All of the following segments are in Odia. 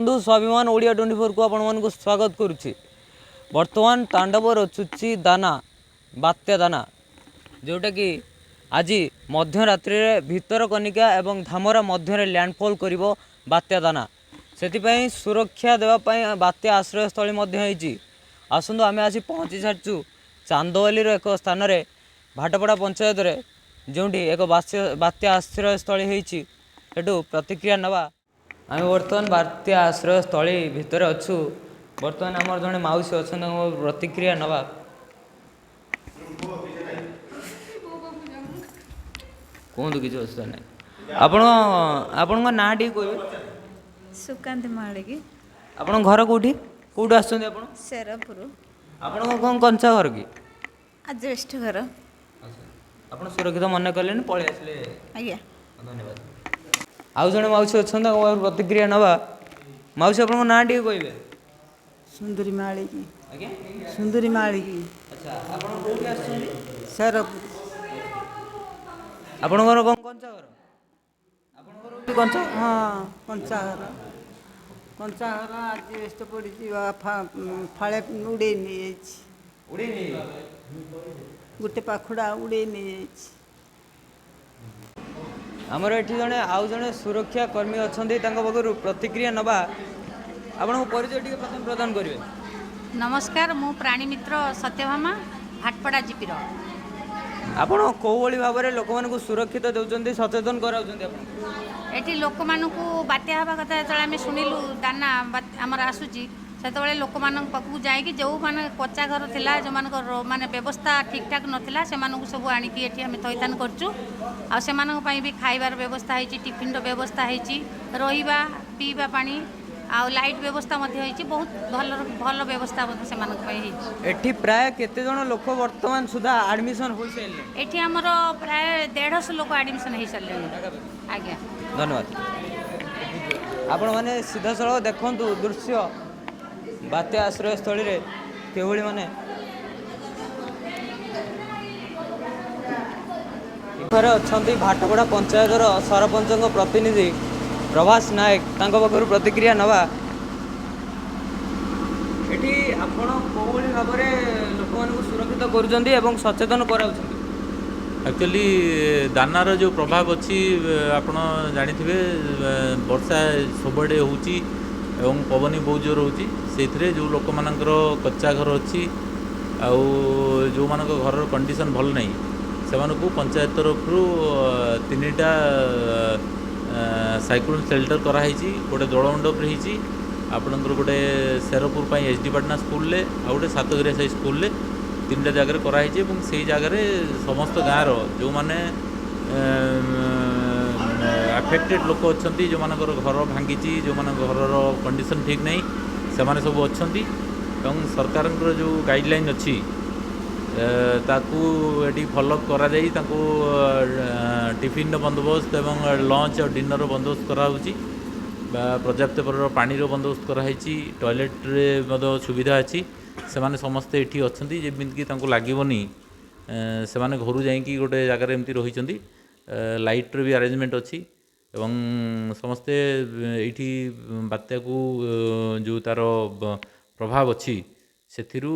ବନ୍ଧୁ, ସ୍ୱାଭିମାନ ଓଡ଼ିଆ 24କୁ ଆପଣମାନଙ୍କୁ ସ୍ୱାଗତ କରୁଛି। ବର୍ତ୍ତମାନ ତାଣ୍ଡବ ରଚୁଛି ଦାନା, ବାତ୍ୟା ଦାନା, ଯେଉଁଟାକି ଆଜି ମଧ୍ୟରାତ୍ରିରେ ଭିତରକନିକା ଏବଂ ଧାମରା ମଧ୍ୟରେ ଲ୍ୟାଣ୍ଡଫଲ୍ କରିବ ବାତ୍ୟା ଦାନା। ସେଥିପାଇଁ ସୁରକ୍ଷା ଦେବା ପାଇଁ ବାତ୍ୟା ଆଶ୍ରୟସ୍ଥଳୀ ମଧ୍ୟ ହେଇଛି। ଆସନ୍ତୁ, ଆମେ ଆସି ପହଞ୍ଚି ସାରିଛୁ ଚାନ୍ଦବାଲିର ଏକ ସ୍ଥାନରେ, ଭାଟପଡ଼ା ପଞ୍ଚାୟତରେ, ଯେଉଁଠି ଏକ ବାତ୍ୟା ଆଶ୍ରୟସ୍ଥଳୀ ହେଇଛି। ସେଠୁ ପ୍ରତିକ୍ରିୟା ନେବା। ଆମେ ବର୍ତ୍ତମାନ ବାତ୍ୟା ଆଶ୍ରୟସ୍ଥଳୀ ଭିତରେ ଅଛୁ। ବର୍ତ୍ତମାନ ଆମର ଜଣେ ମାଉସୀ ଅଛନ୍ତି, ତାଙ୍କ ପ୍ରତିକ୍ରିୟା ନେବା। କୁହନ୍ତୁ, କିଛି ଅସୁବିଧା ନାହିଁ। ଆପଣଙ୍କ ନାଁ ଟିକେ କହିବେ? ସୁକାନ୍ତି ମାଳିକି। ଆପଣଙ୍କ ଘର କେଉଁଠି? କେଉଁଠୁ ଆସୁଛନ୍ତି ଆପଣ? ସେରପୁର। ଆପଣଙ୍କ କ'ଣ କଞ୍ଚା ଘର କି? ଆଜବେଷ୍ଟ ଘର। ଆପଣ ସୁରକ୍ଷିତ ମନେ କଲେନି, ପଳେଇ ଆସିଲେ? ଆଜ୍ଞା। ଧନ୍ୟବାଦ। ଆଉ ଜଣେ ମାଉସୀ ଅଛନ୍ତି, ତାଙ୍କ ପାଖରୁ ପ୍ରତିକ୍ରିୟା ନେବା। ମାଉସୀ, ଆପଣଙ୍କ ନାଁ ଟିକେ କହିବେ? ସୁନ୍ଦରୀ ମାଳିକି। ଆଜ୍ଞା? ସୁନ୍ଦରୀ ମାଳିକି। ଆଚ୍ଛା, ଆପଣ କେଉଁଠି ଆସୁଛନ୍ତି? ସେରପୁର। ଆପଣଙ୍କର କ'ଣ କଞ୍ଚା ଘର? ଆପଣଙ୍କର ବି କଞ୍ଚା? ହଁ, କଞ୍ଚା ଘର। କଞ୍ଚା ଘର, ଆଜବେଷ୍ଟ ପଡ଼ିଛି, ଫାଳେ ଉଡ଼େଇ ନେଇଯାଇଛି। ଉଡ଼େଇ ନେଇଯାଇଛି? ଗୋଟେ ପାଖୁଡ଼ା ଉଡ଼େଇ ନେଇଯାଇଛି। ଆମର ଏଠି ଜଣେ ଆଉ ଜଣେ ସୁରକ୍ଷା କର୍ମୀ ଅଛନ୍ତି, ତାଙ୍କ ପାଖରୁ ପ୍ରତିକ୍ରିୟା ନେବା। ଆପଣଙ୍କ ପରିଚୟ ଟିକେ ପ୍ରଥମେ ପ୍ରଦାନ କରିବେ। ନମସ୍କାର, ମୁଁ ପ୍ରାଣୀମିତ୍ର ସତ୍ୟଭାମା, ଭାଟପଡ଼ା ଜିପିର। ଆପଣ କେଉଁଭଳି ଭାବରେ ଲୋକମାନଙ୍କୁ ସୁରକ୍ଷିତ ଦେଉଛନ୍ତି, ସଚେତନ କରାଉଛନ୍ତି ଆପଣ? ଏଠି ଲୋକମାନଙ୍କୁ ବାତ୍ୟା ହେବା କଥା ଯେତେବେଳେ ଆମେ ଶୁଣିଲୁ, ଦାନା ଆମର ଆସୁଛି, ସେତେବେଳେ ଲୋକମାନଙ୍କ ପାଖକୁ ଯାଇକି ଯେଉଁମାନେ କଚ୍ଚା ଘର ଥିଲା, ଯେଉଁମାନଙ୍କର ମାନେ ବ୍ୟବସ୍ଥା ଠିକ୍ଠାକ୍ ନଥିଲା, ସେମାନଙ୍କୁ ସବୁ ଆଣିକି ଏଠି ଆମେ ଥଇଥାନ କରୁଛୁ। ଆଉ ସେମାନଙ୍କ ପାଇଁ ବି ଖାଇବାର ବ୍ୟବସ୍ଥା ହେଇଛି, ଟିଫିନ୍ର ବ୍ୟବସ୍ଥା ହେଇଛି, ରହିବା, ପିଇବା ପାଣି ଆଉ ଲାଇଟ୍ ବ୍ୟବସ୍ଥା ମଧ୍ୟ ହେଇଛି। ବହୁତ ଭଲ ଭଲ ବ୍ୟବସ୍ଥା ମଧ୍ୟ ସେମାନଙ୍କ ପାଇଁ ହେଇଛି। ଏଠି ପ୍ରାୟ କେତେ ଜଣ ଲୋକ ବର୍ତ୍ତମାନ ସୁଦ୍ଧା ଆଡ଼ମିସନ୍ ହୋଇସାରିଲେଣି? ଏଠି ଆମର ପ୍ରାୟ 150 ଲୋକ ଆଡ଼ମିସନ୍ ହେଇସାରିଲେଣି ଆଜ୍ଞା। ଧନ୍ୟବାଦ। ଆପଣମାନେ ସିଧାସଳଖ ଦେଖନ୍ତୁ ଦୃଶ୍ୟ, ବାତ୍ୟା ଆଶ୍ରୟସ୍ଥଳୀରେ କିଭଳି ମାନେ ପାଖରେ ଅଛନ୍ତି ଭାଟପଡ଼ା ପଞ୍ଚାୟତର ସରପଞ୍ଚଙ୍କ ପ୍ରତିନିଧି ପ୍ରଭାସ ନାୟକ, ତାଙ୍କ ପାଖରୁ ପ୍ରତିକ୍ରିୟା ନେବା। ଏଠି ଆପଣ କେଉଁଭଳି ଭାବରେ ଲୋକମାନଙ୍କୁ ସୁରକ୍ଷିତ କରୁଛନ୍ତି ଏବଂ ସଚେତନ କରାଉଛନ୍ତି? ଆକ୍ଚୁଆଲି ଦାନାର ଯେଉଁ ପ୍ରଭାବ ଅଛି ଆପଣ ଜାଣିଥିବେ, ବର୍ଷା ସବୁଆଡ଼େ ହେଉଛି ଏବଂ ପବନ ବି ବହୁତ ଜୋର ହେଉଛି। ସେଇଥିରେ ଯେଉଁ ଲୋକମାନଙ୍କର କଚ୍ଚା ଘର ଅଛି ଆଉ ଯେଉଁମାନଙ୍କ ଘରର କଣ୍ଡିସନ୍ ଭଲ ନାହିଁ, ସେମାନଙ୍କୁ ପଞ୍ଚାୟତ ତରଫରୁ ତିନିଟା ସାଇକ୍ଲୋନ୍ ସେଲ୍ଟର କରାହେଇଛି। ଗୋଟେ ଦୋଳମଣ୍ଡପରେ ହେଇଛି ଆପଣଙ୍କର, ଗୋଟେ ସେରପୁର ପାଇଁ ଏଚ୍ ଡି ପାଟନା ସ୍କୁଲରେ, ଆଉ ଗୋଟେ ସାତଗିରିଆ ସାହି ସ୍କୁଲରେ। ତିନିଟା ଜାଗାରେ କରାହେଇଛି ଏବଂ ସେଇ ଜାଗାରେ ସମସ୍ତ ଗାଁର ଯେଉଁମାନେ ଆଫେକ୍ଟେଡ଼ ଲୋକ ଅଛନ୍ତି, ଯେଉଁମାନଙ୍କର ଘର ଭାଙ୍ଗିଛି, ଯେଉଁମାନଙ୍କ ଘରର କଣ୍ଡିସନ୍ ଠିକ୍ ନାହିଁ, ସେମାନେ ସବୁ ଅଛନ୍ତି। ଏବଂ ସରକାରଙ୍କର ଯେଉଁ ଗାଇଡ଼ଲାଇନ୍ ଅଛି, ତାକୁ ଏଠି ଫଲୋଅପ୍ କରାଯାଇ ତାଙ୍କୁ ଟିଫିନ୍ର ବନ୍ଦୋବସ୍ତ ଏବଂ ଲଞ୍ଚ ଆଉ ଡିନର୍ର ବନ୍ଦୋବସ୍ତ କରାହେଉଛି ବା ପର୍ଯ୍ୟାପ୍ତ ପରିମାଣର ପାଣିର ବନ୍ଦୋବସ୍ତ କରାହେଇଛି। ଟଏଲେଟ୍ରେ ମଧ୍ୟ ସୁବିଧା ଅଛି। ସେମାନେ ସମସ୍ତେ ଏଠି ଅଛନ୍ତି, ଯେମିତିକି ତାଙ୍କୁ ଲାଗିବନି ସେମାନେ ଘରୁ ଯାଇକି ଗୋଟେ ଜାଗାରେ ଏମିତି ରହିଛନ୍ତି। ଲାଇଟ୍ର ବି ଆରେଞ୍ଜମେଣ୍ଟ ଅଛି ଏବଂ ସମସ୍ତେ ଏଇଠି ବାତ୍ୟାକୁ ଯେଉଁ ତା'ର ପ୍ରଭାବ ଅଛି, ସେଥିରୁ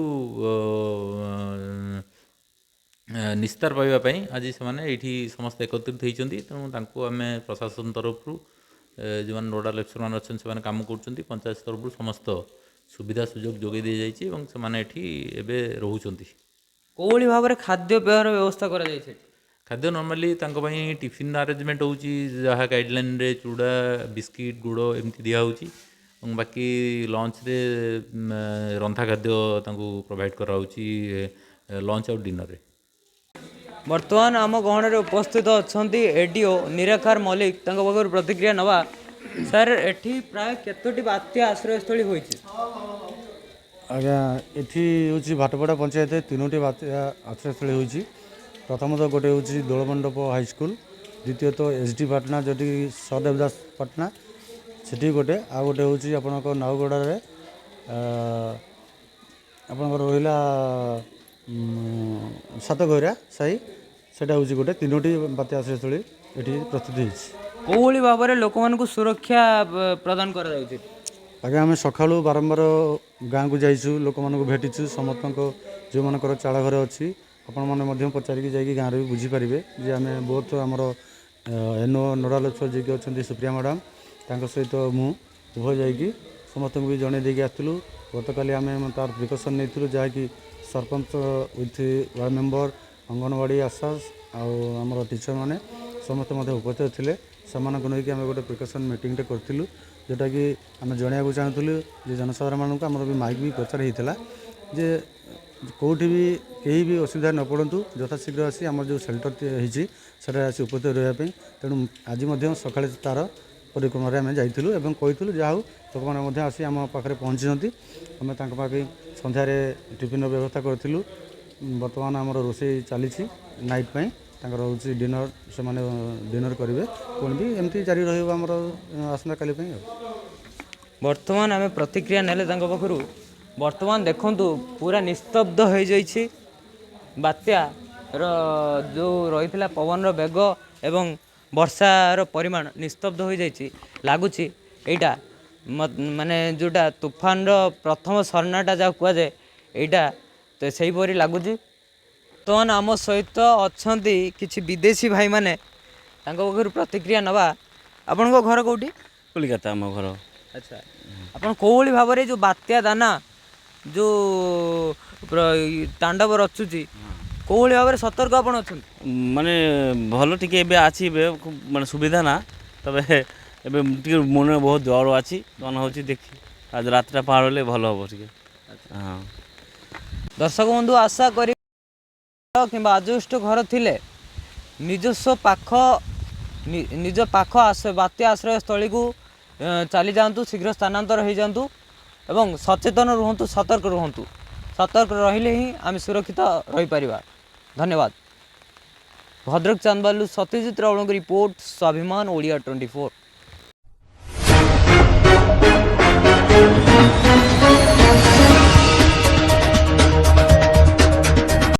ନିସ୍ତାର ପାଇବା ପାଇଁ ଆଜି ସେମାନେ ଏଇଠି ସମସ୍ତେ ଏକତ୍ରିତ ହେଇଛନ୍ତି। ତେଣୁ ତାଙ୍କୁ ଆମେ ପ୍ରଶାସନ ତରଫରୁ ଯେଉଁମାନେ ନୋଡ଼ାଲ ଅଫିସରମାନେ ଅଛନ୍ତି, ସେମାନେ କାମ କରୁଛନ୍ତି। ପଞ୍ଚାୟତ ତରଫରୁ ସମସ୍ତ ସୁବିଧା ସୁଯୋଗ ଯୋଗାଇ ଦିଆଯାଇଛି ଏବଂ ସେମାନେ ଏଠି ଏବେ ରହୁଛନ୍ତି। କେଉଁଭଳି ଭାବରେ ଖାଦ୍ୟପେୟର ବ୍ୟବସ୍ଥା କରାଯାଇଛି ଏଠି? ଖାଦ୍ୟ ନର୍ମାଲି ତାଙ୍କ ପାଇଁ ଟିଫିନ୍ ଆରେଞ୍ଜମେଣ୍ଟ ହେଉଛି, ଯାହା ଗାଇଡ଼ଲାଇନ୍ରେ ଚୁଡ଼ା, ବିସ୍କିଟ୍, ଗୁଡ଼ ଏମିତି ଦିଆହେଉଛି ଏବଂ ବାକି ଲଞ୍ଚରେ ରନ୍ଧା ଖାଦ୍ୟ ତାଙ୍କୁ ପ୍ରୋଭାଇଡ଼ କରାହେଉଛି ଲଞ୍ଚ ଆଉ ଡିନରରେ। ବର୍ତ୍ତମାନ ଆମ ଗହଣରେ ଉପସ୍ଥିତ ଅଛନ୍ତି ଏଡିଓ ନିରାକାର ମଲ୍ଲିକ, ତାଙ୍କ ପାଖରୁ ପ୍ରତିକ୍ରିୟା ନେବା। ସାର୍, ଏଠି ପ୍ରାୟ କେତୋଟି ବାତ୍ୟା ଆଶ୍ରୟସ୍ଥଳୀ ହୋଇଛି? ଆଜ୍ଞା, ଏଠି ହେଉଛି ଭାଟପଡ଼ା ପଞ୍ଚାୟତରେ ତିନୋଟି ବାତ୍ୟା ଆଶ୍ରୟସ୍ଥଳୀ ହୋଇଛି। ପ୍ରଥମତଃ ଗୋଟେ ହେଉଛି ଦୋଳମଣ୍ଡପ ହାଇସ୍କୁଲ, ଦ୍ୱିତୀୟତଃ ଏସ୍ ଡି ପାଟନା, ଯେଉଁଠି ସହଦେବ ଦାସ ପାଟନା, ସେଠି ଗୋଟେ, ଆଉ ଗୋଟେ ହେଉଛି ଆପଣଙ୍କ ନାଉଗଡ଼ାରେ ଆପଣଙ୍କର ରହିଲା ସାତଘରିଆ ସାହି, ସେଇଟା ହେଉଛି ଗୋଟେ। ତିନୋଟି ବାତ୍ୟା ଆଶ୍ରୟସ୍ଥଳୀ ଏଠି ପ୍ରସ୍ତୁତ ହେଇଛି। କେଉଁଭଳି ଭାବରେ ଲୋକମାନଙ୍କୁ ସୁରକ୍ଷା ପ୍ରଦାନ କରାଯାଉଛି? ଆଜ୍ଞା, ଆମେ ସକାଳୁ ବାରମ୍ବାର ଗାଁକୁ ଯାଇଛୁ, ଲୋକମାନଙ୍କୁ ଭେଟିଛୁ। ସମସ୍ତଙ୍କ ଯେଉଁମାନଙ୍କର ଚାଳ ଘର ଅଛି, ଆପଣମାନେ ମଧ୍ୟ ପଚାରିକି ଯାଇକି ଗାଁରେ ବି ବୁଝିପାରିବେ ଯେ ଆମେ ବହୁତ ଆମର ଏନ୍ଓ, ନୋଡ଼ାଲ ଅଫିସର ଯିଏକି ଅଛନ୍ତି ସୁପ୍ରିୟା ମ୍ୟାଡ଼ାମ୍, ତାଙ୍କ ସହିତ ମୁଁ ଉଭୟ ଯାଇକି ସମସ୍ତଙ୍କୁ ବି ଜଣାଇ ଦେଇକି ଆସିଥିଲୁ। ଗତକାଲି ଆମେ ତାର ପ୍ରିକସନ୍ ନେଇଥିଲୁ, ଯାହାକି sarpanch with ward member, anganwadi ASHA ଆଉ ଆମର ଟିଚରମାନେ ସମସ୍ତେ ମଧ୍ୟ ଉପସ୍ଥିତ ଥିଲେ। ସେମାନଙ୍କୁ ନେଇକି ଆମେ ଗୋଟେ ପ୍ରିକସନ୍ ମିଟିଂଟେ କରିଥିଲୁ, ଯେଉଁଟାକି ଆମେ ଜଣାଇବାକୁ ଚାହୁଁଥିଲୁ ଯେ ଜନସାଧାରଣମାନଙ୍କୁ, ଆମର ବି ମାଇକ୍ ବି ପ୍ରଚାର ହେଇଥିଲା ଯେ କେଉଁଠି ବି କେହି ବି ଅସୁବିଧା ନ ପଡ଼ନ୍ତୁ, ଯଥାଶୀଘ୍ର ଆସି ଆମର ଯେଉଁ ସେଲ୍ଟର ହେଇଛି ସେଠାରେ ଆସି ଉପସ୍ଥିତ ରହିବା ପାଇଁ। ତେଣୁ ଆଜି ମଧ୍ୟ ସକାଳେ ତା'ର ପରିକ୍ରମାରେ ଆମେ ଯାଇଥିଲୁ ଏବଂ କହିଥିଲୁ। ଯାହା ହଉ, ଲୋକମାନେ ମଧ୍ୟ ଆସି ଆମ ପାଖରେ ପହଞ୍ଚିଛନ୍ତି। ଆମେ ତାଙ୍କ ପାଖେ ସନ୍ଧ୍ୟାରେ ଟିଫିନ୍ର ବ୍ୟବସ୍ଥା କରିଥିଲୁ। ବର୍ତ୍ତମାନ ଆମର ରୋଷେଇ ଚାଲିଛି ନାଇଟ୍ ପାଇଁ। ତାଙ୍କର ହେଉଛି ଡିନର୍, ସେମାନେ ଡିନର୍ କରିବେ। ପୁଣି ବି ଏମିତି ଜାରି ରହିବ ଆମର ଆସନ୍ତାକାଲି ପାଇଁ। ଆଉ ବର୍ତ୍ତମାନ ଆମେ ପ୍ରତିକ୍ରିୟା ନେଲେ ତାଙ୍କ ପାଖରୁ। ବର୍ତ୍ତମାନ ଦେଖନ୍ତୁ, ପୁରା ନିସ୍ତବ୍ଧ ହୋଇଯାଇଛି। ବାତ୍ୟାର ଯେଉଁ ରହିଥିଲା ପବନର ବେଗ ଏବଂ ବର୍ଷାର ପରିମାଣ ନିସ୍ତବ୍ଧ ହୋଇଯାଇଛି। ଲାଗୁଛି ଏଇଟା ମାନେ ଯେଉଁଟା ତୁଫାନର ପ୍ରଥମ ସନ୍ନାଟା ଯାହାକୁ କୁହାଯାଏ, ଏଇଟା ତ ସେହିପରି ଲାଗୁଛି। ବର୍ତ୍ତମାନ ଆମ ସହିତ ଅଛନ୍ତି କିଛି ବିଦେଶୀ ଭାଇମାନେ, ତାଙ୍କ ପାଖରୁ ପ୍ରତିକ୍ରିୟା ନେବା। ଆପଣଙ୍କ ଘର କେଉଁଠି? କଲିକତା ଆମ ଘର। ଆଚ୍ଛା, ଆପଣ କେଉଁଭଳି ଭାବରେ ଯେଉଁ ବାତ୍ୟା ଦାନା ଯେଉଁ ତାଣ୍ଡବ ରଚୁଛି, କେଉଁଭଳି ଭାବରେ ସତର୍କ ଆପଣ ଅଛନ୍ତି? ମାନେ ଭଲ ଟିକେ ଏବେ ଅଛି, ଏବେ ଖୁବ୍ ମାନେ ସୁବିଧା ନା। ତବେ ଏବେ ଟିକେ ମନରେ ବହୁତ ଡର ଅଛି। କ'ଣ ହେଉଛି ଦେଖି, ଆଜି ରାତିଟା ପାର ହେଲେ ଭଲ ହେବ ଟିକେ, ହଁ। ଦର୍ଶକ ବନ୍ଧୁ, ଆଶା କରି କିମ୍ବା ଆଜବେଷ୍ଟ ଘର ଥିଲେ ନିଜସ୍ୱ ପାଖ ନିଜ ପାଖ ବାତ୍ୟା ଆଶ୍ରୟସ୍ଥଳୀକୁ ଚାଲି ଯାଆନ୍ତୁ, ଶୀଘ୍ର ସ୍ଥାନାନ୍ତର ହେଇଯାଆନ୍ତୁ ଏବଂ ସଚେତନ ରୁହନ୍ତୁ, ସତର୍କ ରୁହନ୍ତୁ। ସତର୍କ ରହିଲେ ହିଁ ଆମେ ସୁରକ୍ଷିତ ରହିପାରିବା। ଧନ୍ୟବାଦ। ଭଦ୍ରକ ଚାନ୍ଦବାଲିରୁ ସତ୍ୟଜିତ ରାଉଳଙ୍କ ରିପୋର୍ଟ, ସ୍ୱାଭିମାନ ଓଡ଼ିଆ 24।